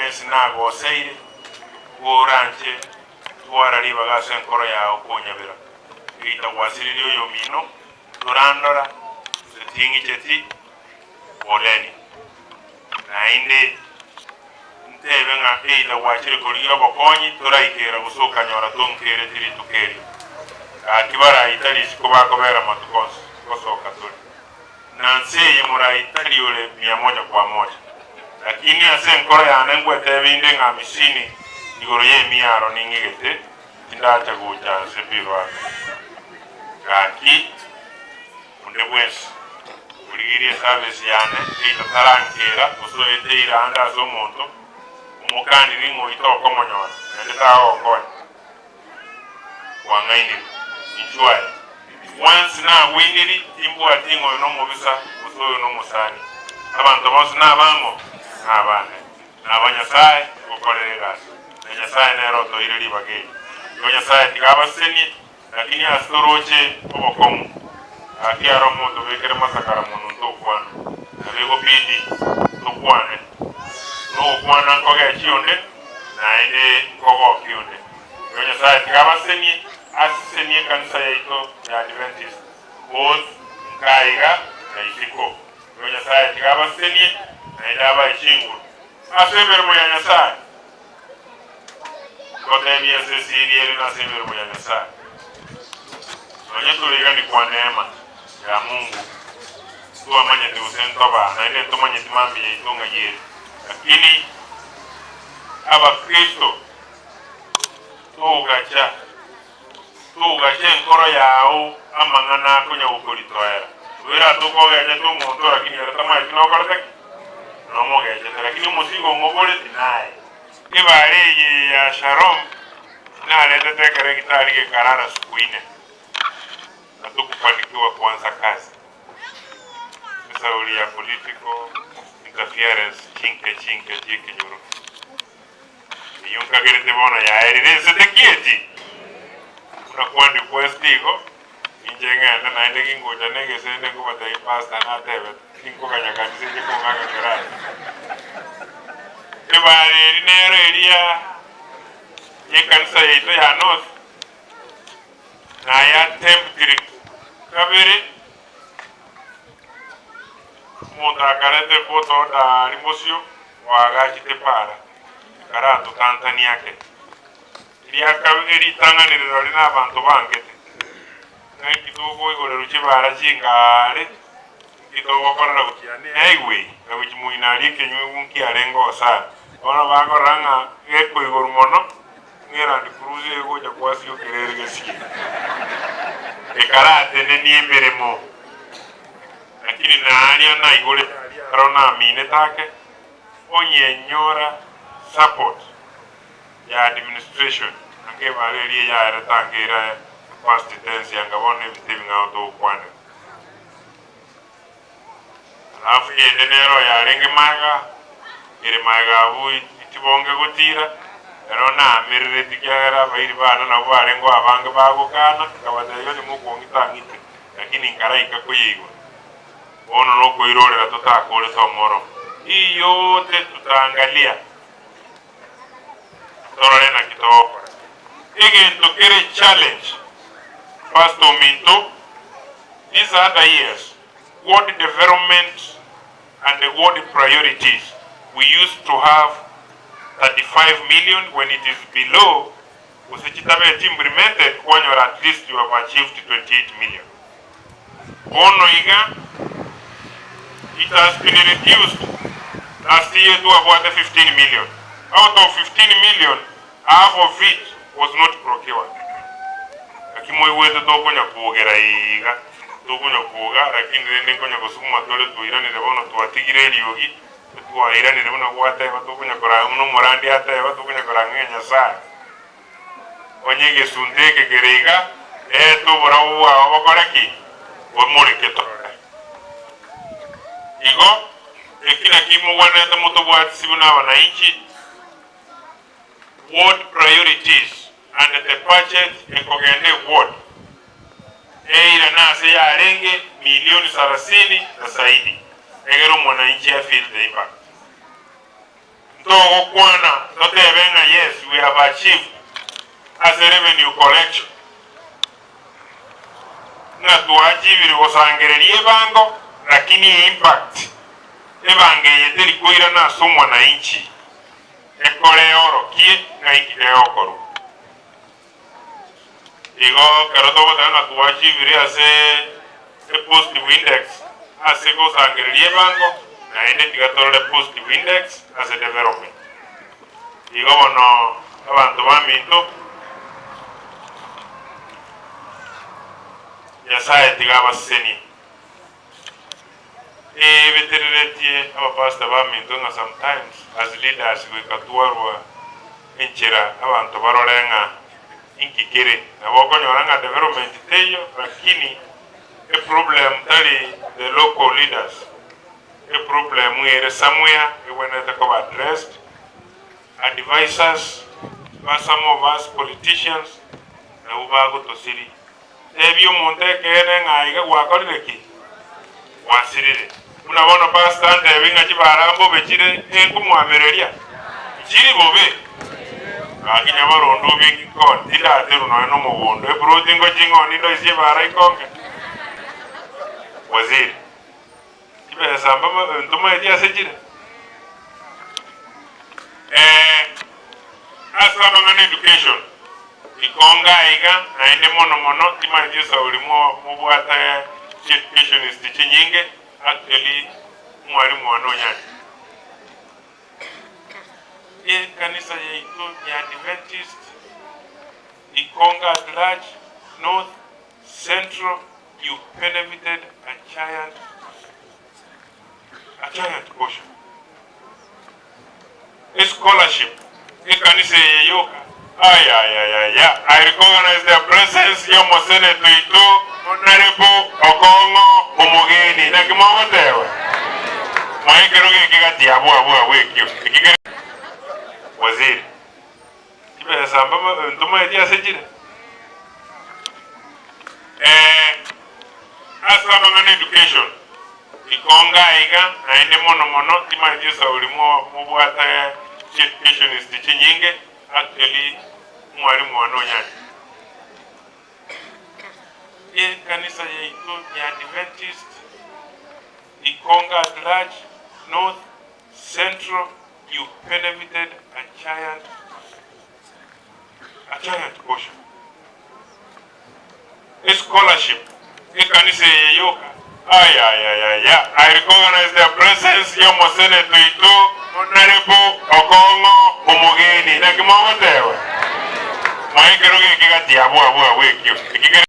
Bwensi nagoseire, koranche twara ribaga ase enkoro yao konyabera. Geita gwasiririe oyomino, torandora, gose ting'icheti boreni. Naende ntebe ng'a eira gwachire korigia obokonyi, toraikera gose okanyora tonkereti rituko erio. Gaki baraita risiko bakobera amatuko onsi gosoka tore. Na nse eye moraita ore mia moja kwa moja. Lakini ase enkoro yane ngwetebia inde ng'a amisini igoro y'emiaro ning'igete, tindacha gocha nse Pirwaka. Gaki onde bwensi origirie esabesi yane eita tarankera gose oete eira ande ase omonto, omokandiri ng'a oite okomonyora, naende tagokonya. Kwang'ainire, inchuo aye. Bwensi nagweiniri, timbwati ng'a oyo nomobisa gose oyo nomosani. Abanto bonsi nabang'o? Nabane. Naba Nyasae ngokorera egasi, na Nyasae nere otoire ribaga eri. Igo Nyasae tiga abasesenie, lakini ase toroche obokong'u, gaki aro omonto obekere masakara mono ntokwana, nabo egobidi tokwane. Nogokwana nkogechie onde, naende nkogokie onde. Igo Nyasae tiga abasesenie, asesenie ekanisa yaito ya Adventist, both nkaiga na isiko. Igo Nyasae tiga abasesenie, naende abae chinguru ase emeremo ya Nyasae. Ngotebia ase esiri ere nase emeremo ya Nyasae. Nonya tore iga ni kwa neema ya Mungu twamanyete gose ntoba, naende ntomanyeti mambia yaito ng'ai ere. Lakini Abakristo togacha togacha enkoro yao amang'ana akonya gokoritoera. Oira tokogechete omonto lakini ere tamaeti nokorete ki? Nomogechete lakini omosigo omoboreti naye. Ebara eye ya Shalom naretete ekero egitari gekarara siku ine na tokufanikiwa kuanza kazi. Esauri ya political interference chinke chinke chiekenyoro. Eyio nkagerete bono yaerire ense tekieti. Buna kwandikwa igo, inche ng'ende naende gingocha negesende nkobatebia pastor natebete, tinkoganya kanisa eche kong'aka kerasi. Ebara eri nero eria y'ekanisa yaito ya North, naya attemptire kabere, omonto akareta ecourt order aria bosio, oagachete para, ekaratotantania ake. Eria ritang'ani rirori nabanto bangete, ng'a inki tokoigorerwa chibara chingare, inki togokorera gochia highway na gochia moino aria ekenyugu nkiarenge osana. Bono bakorora ng'a gekoigorwa mono, ng'a eLand Cruiser egocha kwasiokera ere gesie. Ekaratenenia emeremo, lakini naria naigorete aria aro naminete ake, onyenyora support ya administration anga ebara eria eyaerete anga ere past tense anga bono ebinto ebing'ao togokwanera. Alafu eyende nero oyarenge magega, ere magega abwo tibonge gotira, ero naamerereti ekiagera abairi bane nabwo barengeo abange bagokana, nkabatebia onye mokong'ita ang'ite, lakini nkaraika koyeigwa. Bono nokoirorera totakorete omoro. Hii yote tutaangalia torore naki togokora. Egento kere challenge Pastor ominto, these other years ward development and the ward priorities we used to have 35 million when it is below gose chitabeti implemented kwanyora at least you have achieved 28 million. Bono iga it has been reduced last year twabwate 15 million. Out of 15 million half of it was not procured. Naki moigwete tokonya kwogera iga, tokonya kwoga lakini rende nkonya gosukuma tore twairanire bono twatigire eriogi, twairanire buna gwateba tokonya koranga buna omorandi ateba tokonya koranga ng'a Nyasaye onye egesunte eke kere iga, reta oborabu bwao bokore ki? Bomoreke torore. Igo eki naki mogwenerete motobwatisi buna abananchi, ward priorities and the budget ekogenda eward eira nase yarenge milioni sarasini na zaidi egere omwananchi a feel the impact. Togokwana totebe ng'a yes we have achieved ase revenue collection, ng'a twaachivire gosangereria ebango lakini eimpact ebango eye teri koirana ase omwananchi ekore eorokie ng'a inki kegokorwa. Igo ekero togoteba ng'a twachibire ase epositive index ase gosangereria ebango, naende tiga torore positive index ase development. Igo bono abanto baminto, Nyasaye tiga abasesenie. Ebetereretie abapastor baminto ng'a sometimes as leaders goika twarwa enchera abanto barore ng'a inki kere. Nabo okonyora ng'a development teiyo lakini eproblem tari the local leaders, eproblem ere somewhere egwenerete koba addressed, advisers ba some of us politicians nabwo bagotosiria. Tebia omonto ekeene ng'a iga gwakorire ki? Gwasirire. Buna bono pastor antebi ng'a chibara mbobe chire enkomwamereria, nchiri bobe? Gaki nyabarondo obie ngikoni, tindaterwa nonya nomogondo, eploti ngochie ng'oni ndoisie ebara ikonge. Waziri, chibesa mbama ntomaeti ase chire? Eh, ase amang'ana education. Ikonga aiga, naende mono mono timanyeti esauri mobwate chi'educationist chinyinge, actually omwalimu one onyancha. Ekanisa yaito ya Adventist, Ikonga at large, North, Central, you benefited a giant, a giant portion. Escholarship ekanisa eye yoka ayayayaya I recognize the presence y'omoseneto oito Honourable Okong'o Omogeni naki mogoteba? Moe ekerogo eke gati abwo abwo abwo ekio eki kere Waziri chibesa mbama ntomaeti ase chire eh ase amang'ana education Ikonga aiga, naende mono mono timanyeti esauri mobwate chi'educationist chinyinge, actually omwalimu one onyancha. Ekanisa yaito ya Adventist, Ikonga at large, North, Central, you benefited a giant, a giant portion. Escholarship ekanisa eye yoka ayayayaya I recognize the presence y'omoseneto oito Honourable Okong'o Omogeni naki mogoteba? Moe ekerogo eke gati abwo abwo abwo ekio eki kere.